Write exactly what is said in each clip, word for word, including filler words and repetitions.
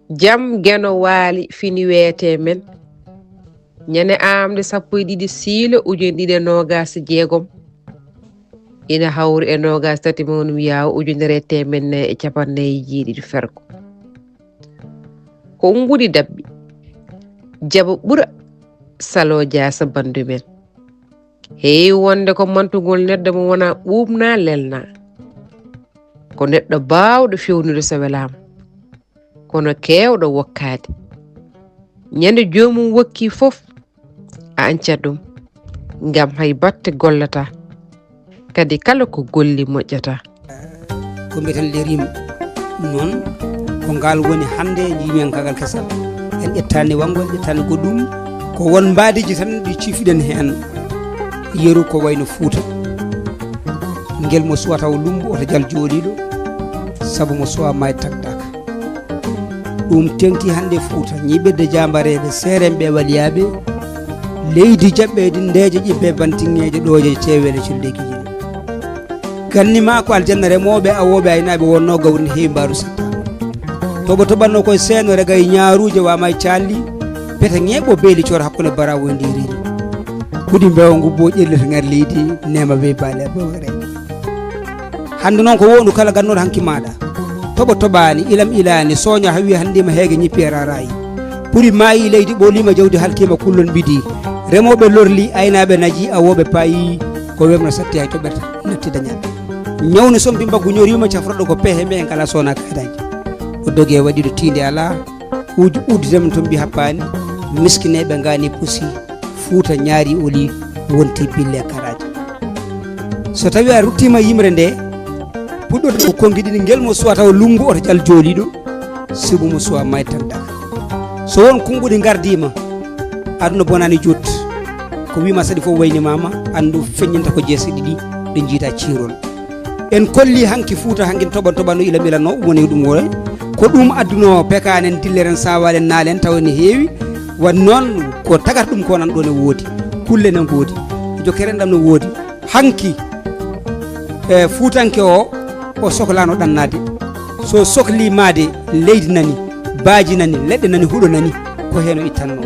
Jam Geno Waali fini weetee men. Ñande aamnde sappo e ɗiɗi siilo ujine ɗiɗi e noogaas e jeegom, ina hawri e noogaas tati mawnum yaawo ujunere e teemedde nayi e cappanɗe nayi e jeeɗiɗi fergo. Ko ngudi dabbi. Jaba ɓura Salo Jaasa bandu men. Heewi wonde ko mantugol neɗɗo mo wonaa ɓuuɓna lelna. Ko neɗɗo baawɗo fewnude so welaama. Kono keewɗo wokkaade. Ñande joomum wokki fof, a ancat ɗum, ngam hay batte gollataa. Kadi kala ko golli moƴƴataa. Ko mbiyeten le rime noon, ko ngal woni hannde, njiimi en kagal kesal. En ƴettaani wanngo, en ƴettaani goɗɗum. Ko won mbaadiiji tan ɗi ciifiɗen heen. Yeru ko wayno Fuuta. Ngel mo suwata o lummbu, oto jal jooliiɗo, sabu mo suwa maay tagdaka. Ɗum teŋti hannde Fuuta, ñiiɓirde jaambareeɓe, seeremɓe, waliyaaɓe, leydi jaɓɓeede, ndeeje ƴibbe, bantiŋŋeeje, ɗooje, ceeweele, colleekiiji. Ganni maa ko aljanna remooɓe, awooɓe, aynaaɓe wonnoo gawri ne heewi mbaaru satta. Toɓo toɓannoo koye seeno rega e ñaaruuje, waama e caalli, peta ñeeɓo beeli coor hakkunde baraawo e ndiiriiri. Kuɗi mbeewa ngubbo ƴellita ŋar leydi, neema wey baale, bo rey. Hannde noon ko wondu kala gannooɗo hanki maaɗa. Toɓo toɓaani, ilam ilaani, sooña hawi hanndiima heege ñippi e raaraayi. Puɗi maayi leydi ɓooliima jawdi halkiima kullon mbidi. Remooɓe lorli, aynaaɓe naji, awooɓe paayi, ko wemno satti hay toɓɓere natti dañaɓe. Ñawni sompi mbaggu ñoriima cafroɗo ko pehe me en kala sona kaydaaji. O dogi e waɗi ɗo tiinde alaa, uji udditama to mbi happaani, miskineeɓe ngaani pusi. Fuuta ñaari oli wonti bille karaaji. So tawi a ruttiima yimre nde, puɗɗoto ko konngi ɗiɗi, ngel mo suwa taw lummbu oto jal jooliiɗo, sibu mo suwa may tan daka. So won kummbuɗi ngardiima, aduna bonaani jot, ko wiima saɗi fof wayni mama, anndu feññinta ko jeese ɗiɗi ɗe njiita ciirol. En kolli hanki Fuuta hanki toɓan toɓan no ilam ilan no woni ɗum wore. Ko ɗum adduno pekaanen dilleren sawalen naalen tawa ne heewi. Wan noon ko tagata ɗum ko nan ɗo ne woodi. Kulle ne ngoodi. Jokkere ɗam no woodi. Hanki, e, Fuutanke o, o sohlano ɗannaade. So sohli maade, leydi nani, baaji nani, leɗɗe nani, huɗo nani, ko heen o ittanno.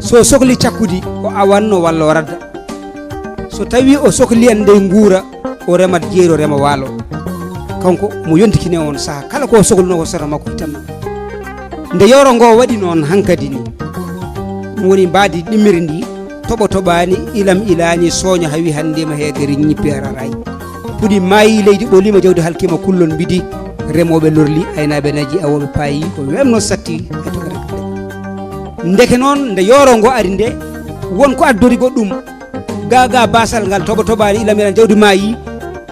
So sohli cakkudi, o awanno walla o radda. So tawi o sohli en nde nguura, o remat jeeri, o rema waalo. Kanko mo yontikine on saha, kala ko sohluno ko sota makko ittanno. Nde yoro ngo waɗi noon hankadi ni, ɗum woni mbaadi ɗimmiri ndi, toɓo toɓaani, ilam ilaani, sooño hawi hannde ma heedere ñippi araray. Puɗi maayi leydi ɓolima, jawdi halkima, kullon mbidi, remooɓe lorli, aynaaɓe naji, awooɓe paayi, ko wemno satti, hay to kadi. Ndeke noon, nde yoro ngo ari nde, won ko addori goɗɗum. Ga, ga basal ngal toɓo toɓaani, ilam ilan jawdi maayi,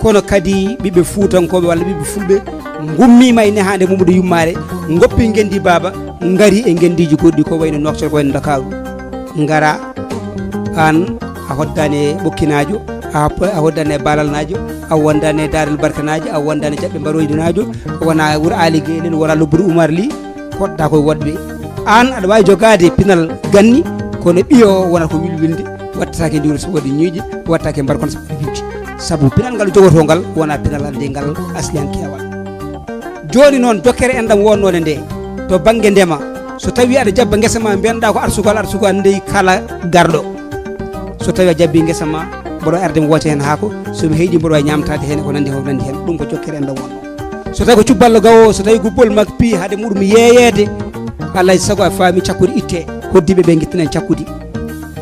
kono kadi ɓiɓɓe Fuutankooɓe walla ɓiɓɓe Fulɓe ngummiima e nehaande mum ɗo yummaare, ngoppi ngenndi baaba, ngari e ngenndiiji goɗɗi ko wayno Nouakchott, ko wayno Ndakaaru. Ngara aan a hoddaani e Ɓokkinaajo, a hop-, a hoddaani e Baalalnaajo, a wondaani e Daarel Barkanaajo, a wondaani e Jaɓɓe Mbaroydinaajo, wona Wuro Aali Geelel, wona Lobbudu Umar Li, koɗɗa koye woɗɓe. Aan aɗa waawi jogaade pinal ganni, kono ɓiyo o wonata ko wilwilnde, wattataake ndiwre so waɗi ñiiƴe, wattataake mbarkon so waɗi bibji. Sabu pinal ngal jogotoo ngal wona pinal nde ngal asli hankeewal. Jooni noon, jokkere enɗam wonnoonde nde, to bannge ndema, so tawii aɗa jabba ngesa ma, mbiyanɗaa ko arsugal, arsugal ndey kala garɗo. So tawii a jabbii ngesa ma, mboɗo arde mi woote heen haako, so mi heyɗi mboɗo waawi ñaamtaade heen e ko nanndi heen, nanndi heen. Ɗum ko jokkere enɗam wonno. So tawi ko cubballo gawo, so tawi gubbol makpi hade muɗum yeeyeede, alay sago a faami cakkudi itte, hoddiiɓe ɓe ngittinen cakkudi.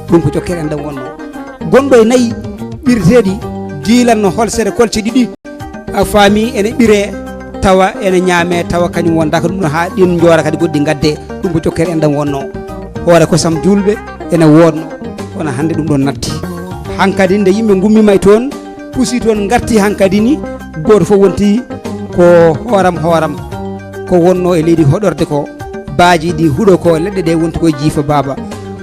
Ɗum ko jokkere enɗam wonno. Gonɗo e nayi ɓirteeɗi diilanno holsere kolce ɗiɗi, a faami ene ɓire tawa ene ñaame tawa kañum wondaka ɗum ɗon haa ɗin njoora kadi goɗɗi ngadde. Ɗum ko jokkere enɗam wonno. Hoore kosam juulɓe ene woodno, kono hannde ɗum ɗon natti. Hankadi nde yimɓe ngummiima e toon, pusi toon, ngarti hankadi ni, gooto fof wonti ko hooram hooram. Ko wonno e leydi hoɗorde ko, baaji ɗi huɗo ko, leɗɗe ɗe wonti koye jiifa baaba.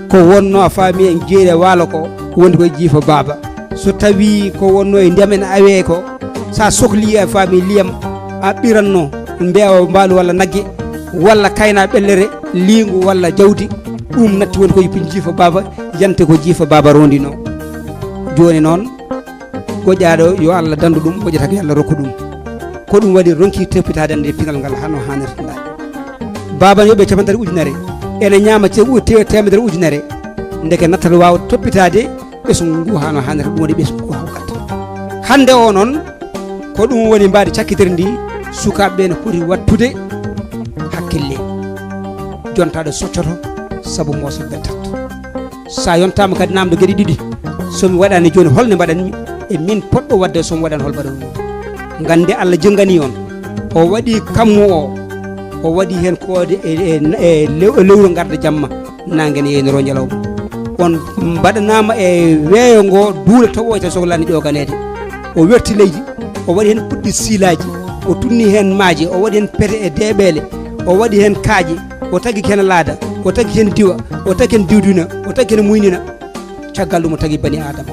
Ko wonno a faami en jeeri e waalo ko, wonti koye jiifa baaba. So tawi ko wonno e ndiyam en awee ko, sa sohli a faami liyam, a ɓiranno mbeewa mbaalu walla nagge, walla kayna ɓellere, liingu walla jawdi, ɗum natti woni koye pin jiifa baaba, yante ko jiifa baaba rondino. Jooni noon, goƴaaɗo yo Allah dandu ɗum, moƴƴata ko yo Allah rokku ɗum. Ko ɗum waɗi ronki toppitaade nde pinal ngal hano haanirta nde. Baaba ne yoɓe cappanɗe tati ujunere, ene ñaama te-, te-, teemedere ujunere. Ndeke nattal waawa toppitaade ɓesngu ngu haa no haanirta, ɗum waɗi ɓesngu ngu haa o gadda. Hannde o noon, ko ɗum woni mbaadi cakkitiri ndi, sukaaɓe ɓe no poti waɗtude hakkille, jontaa ɗo soccoto, sabu mooso bettat. So a yontaama kadi naamndo geɗe ɗiɗi, so mi waɗaani jooni, hol ne mbaɗanmi? E min poɗɗo waɗde, so mi waɗaani, hol mbaɗanmi? Ngannde Allah jonnganii on, o waɗi kammu o, o waɗi heen koode e, e, e lew-, e lewru ngarda jamma, naange ne yeynoro ñalawma. On mbaɗanaama e weeyo ngo duule toɓooje tan sohlaani ƴooganeede. O werti leydi, o waɗi heen puɗɗi siilaaji, o tunni heen maaje, o waɗi heen pete e deeɓeele, o waɗi heen kaaƴe, o tagi heen laada, o tagi heen diwa, o tagi heen diwdina, o tagi heen muynina. Caggal ɗum o tagi bani Aadama,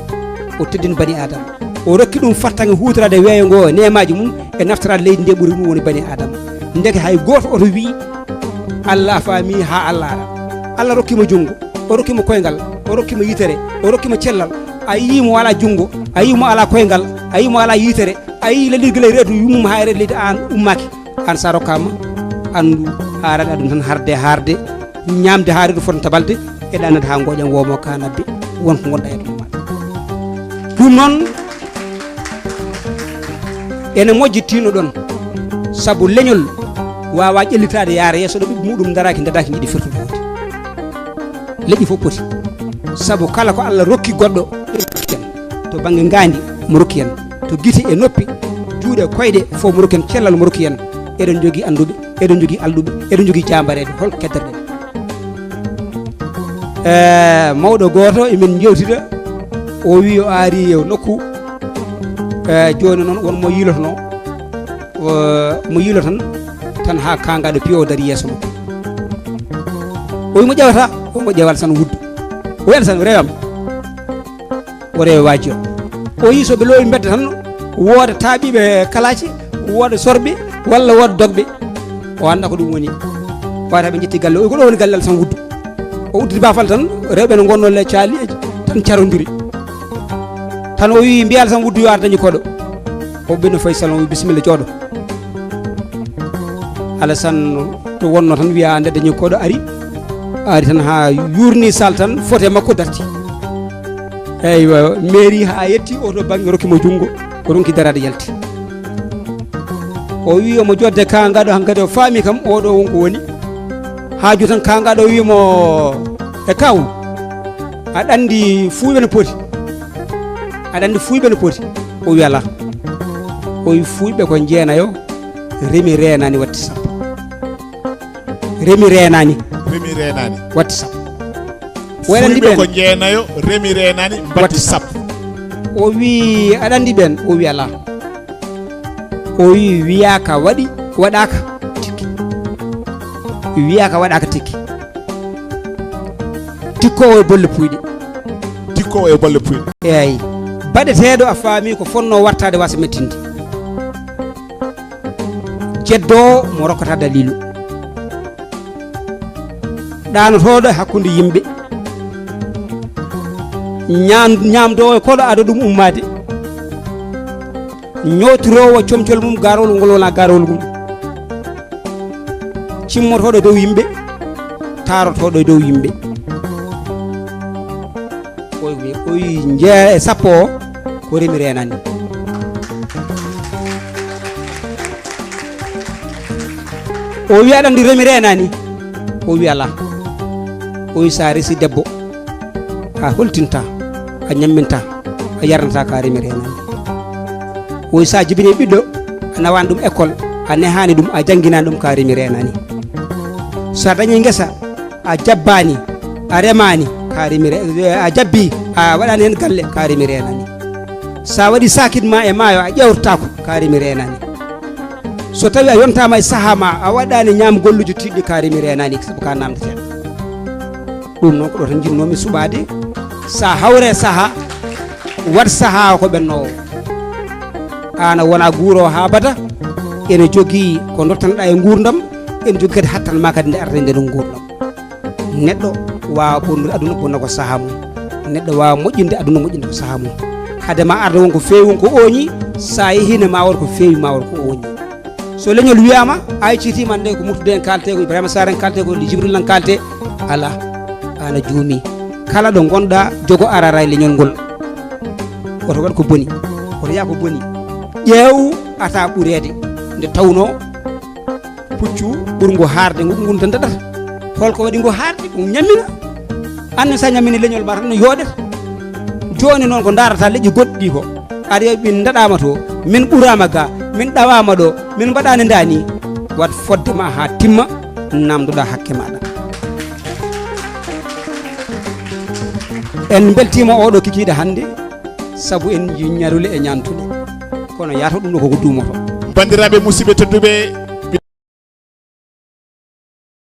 o teddini bani Aadama, o rokki ɗum fartaŋŋe huutoraade weeyo ngo e neemaaji mum, e naftoraade leydi ndi ɓuri ɗum woni bani Aadama. Ndeke hay gooto oto wii Allah a faami haa Allah ara. Allah rokki mo junngo, o rokki mo koyngal, o rokki mo yitere, o rokki mo cellal. A yii mo alaa junngo, a yii mo alaa koyngal, a yii mo alaa yitere, a yii lelirgel e reedu yummum haa e reedu leydi, aan ummaaki. Aan so a rokkaama, anndu haarani aduna tan harde, harde, ñaamde haa reedu fota tabalde, e ɗaanade haa ngoƴam woomo kanabbe, won ko ngonɗa e aduna maaɗa. Ɗum noon, ene moƴƴi tiinoɗon, sabu leñol waawaa ƴellitaade yaara yeeso ɗo ɓiɓɓe muɗum ndaraaki, ndadaaki, njiɗi firtude hooti. Leƴƴi fof poti. Sabu kala ko Allah rokki goɗɗo, to bannge ngaandi, mo rokki en. To gite e noppi, juuɗe, koyɗe, fof mo rokki en. Cellal mo rokki en. Eɗen njogii annduɓe, eɗen njogii alɗuɓe, eɗen njogii jaambareeɓe. Hol keddotoɗen? E, mawɗo gooto emin njewtida, o wi o aari e nokku, e, jooni noon won mo yiilotono, o, mo yiilo tan, tan haa kaangaaɗo piyo o dari yeeso makko. O wi mo ƴeewata, o mo ƴeewal tan wuddu. O wiyata tan rewam. O rewa waaji o. O yii so ɓe loowi mbedda tan, wooda taaɓiiɓe kalaaci, wooda sorɓe, walla wooda dogɓe. O annda ko ɗum woni. Wata ɓe njetti galle, o wi ko ɗo woni galle Alasan Wuddu. O udditi baafal tan, rewɓe no ngonnoo le caali tan carondiri. Tan o wi mbiya Alasan Wuddu yo ar dañi koɗo. O ɓenno fayi salon, o wi bisimilla jooɗo. Alasan to wonno tan wiya nde dañi koɗo ari. Ari tan haa yurni sal tan, fote makko darti. Eywa, meeri haa yetti, o to bannge rokki mo junngo, o ronki daraade yalti. O wi omo jodde kaangaaɗo, hankadi o faami kam, oɗo won ko woni. Haaju tan kaangaaɗo wi mo, "E kaw, aɗa anndi fuuyɓe no poti? Aɗa anndi fuuyɓe no poti?" O wi, "Alaa." O wi, "Fuuyɓe ko jeenayo, remi reenaani watti sappo." Remi reenaani. Remi reenaani. Watti sappo. O wi aɗa anndi ɓeen? Ko jeenayo, remi reenaani, mbatti sappo. O wi aɗa anndi ɓeen? O wi alaa. O wi wiyaaka waɗi, waɗaaka tikki. Wiyaaka waɗaaka tikki. Tikkoowo e bolle puyɗe. Tikkoowo e bolle puyɗe. Eey. Baɗeteeɗo a faami ko fonnoo wartaade wasa mettinde. Jeddoowo mo rokkata daliilu. Ɗaanotooɗo e hakkunde yimɓe. Ñaan-, ñaamdoowo e koɗo ado ɗum ummaade. Ñootiroowo comcol mum, gaarowol ngol wonaa gaarowol mum. Cimmotooɗo e dow yimɓe, taarotooɗo e dow yimɓe. O wi, o wi jeeya e sappo o, ko remi reenani. O wi aɗa anndi remi reenani? O wi alaa. O wi so a resi debbo, a holtinta, a ñamminta, a yarnata ka remi reenani. O wi so a jibini ɓiɗɗo, a nawani ɗum école, a nehani ɗum, a janginani ɗum, ka remi reenani. So a dañi ngesa, a jabbani, a remani, ka remi re-, a jabbi, a waɗani hen galle, ka remi reenani. Sa waɗi sakit ma e maayo, a ƴewtotako, ka remi reenani. So tawi a yontama e saaha ma, a waɗani ñaam golluji tiɗɗi, ka remi reenani, sabu ka namdete. Ɗum noon ko ɗo tan jinnomi suɓade. Sa hawre saaha, waɗ saaha ko ɓennowo. An a wona guurowo ha bada, ene jogii ko dottanɗa e nguurndam, ene jogii kadi hattan ma kadi nde arata e nder nguurndam. Neɗɗo waawa bonnude aduna, bonna ko saha mum. Neɗɗo waawa moƴƴinde aduna, moƴƴinde ko saha mum. Hade ma arde won ko feewi, won ko ooñi, sa yehine ma won ko feewi, ma won ko ooñi. So leñol wiyaama, ay ciiti man de ko Murtude en kaalte, ko Ibrahima Sarr en kaalte, ko Jibril en kaalte. Alaa, aan a juumii. Kala ɗo ngonɗaa, jogo arara e leñol ngol. Woto waɗ ko boni, woto yaa ko boni. Ƴeew ata ɓureede. Nde tawnoo puccu ɓurngu haarde ngu, ngun tan daɗata. Hol ko waɗi ngu haarde? Ɗum ñammina. Aan ne, so a ñammini leñol ma tan, no yooɗata. Jooni noon, ko ndaarata leƴƴi goɗɗi ɗi ko, aɗa wiya min ndaɗaama to, min ɓuraama ga, min ɗawaama ɗo, min mbaɗaani ndaa ni. Waɗ fodde ma haa timma, namdoɗaa hakke maaɗa. En mbeltiima oɗo kikiiɗe hannde, sabu en njii ñarule e ñaantuɗe. Kono yaato ɗum ɗo koko duumoto. Banndiraaɓe musidɓe tedduɓe,